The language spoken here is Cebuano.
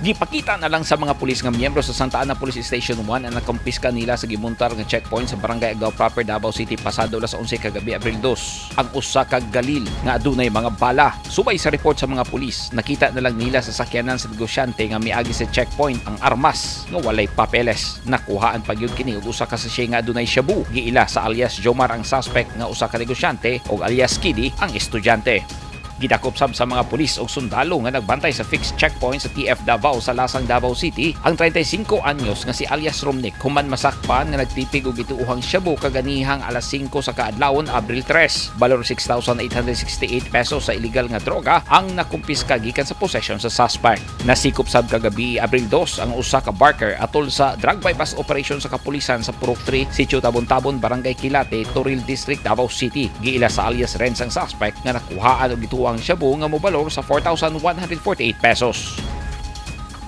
Gipakita na lang sa mga pulis nga miyembro sa Santa Ana Police Station 1 ang nakumpiska nila sa gimuntar nga checkpoint sa Barangay Agdao Proper, Davao City pasado alas 11 kagabi, Abril 2, ang usa ka galil nga adunay mga bala. Subay sa report sa mga pulis, nakita na lang nila sa sakyanan sa negosyante nga miagi sa checkpoint ang armas nga walay papeles. Nakuhaan pa gyud kini og usa ka sachet nga adunay shabu. Giila sa alias Jomar ang suspect nga usa ka negosyante ug alias Kidi ang estudyante. Gidakop sab sa mga pulis og sundalo nga nagbantay sa fixed checkpoint sa TF Davao sa Lasang, Davao City ang 35 anyos nga si alias Romnick human masakpan nga nagtipig og gituohang shabu kaganihang alas 5 sa kaadlawon, Abril 3. Balor 6,868 pesos sa illegal nga droga ang nakumpiska gikan sa possession sa suspect. Nasikop sab kagabi, Abril 2, ang usa ka barker atol sa drug bypass operation sa kapulisan sa Purok 3, Sitio Tabon-Tabon, Barangay Kilate, Toril District, Davao City. Giila sa alias Renz ang suspect nga nakuhaan og gituohang shabu nga mobalor sa 4,148 pesos.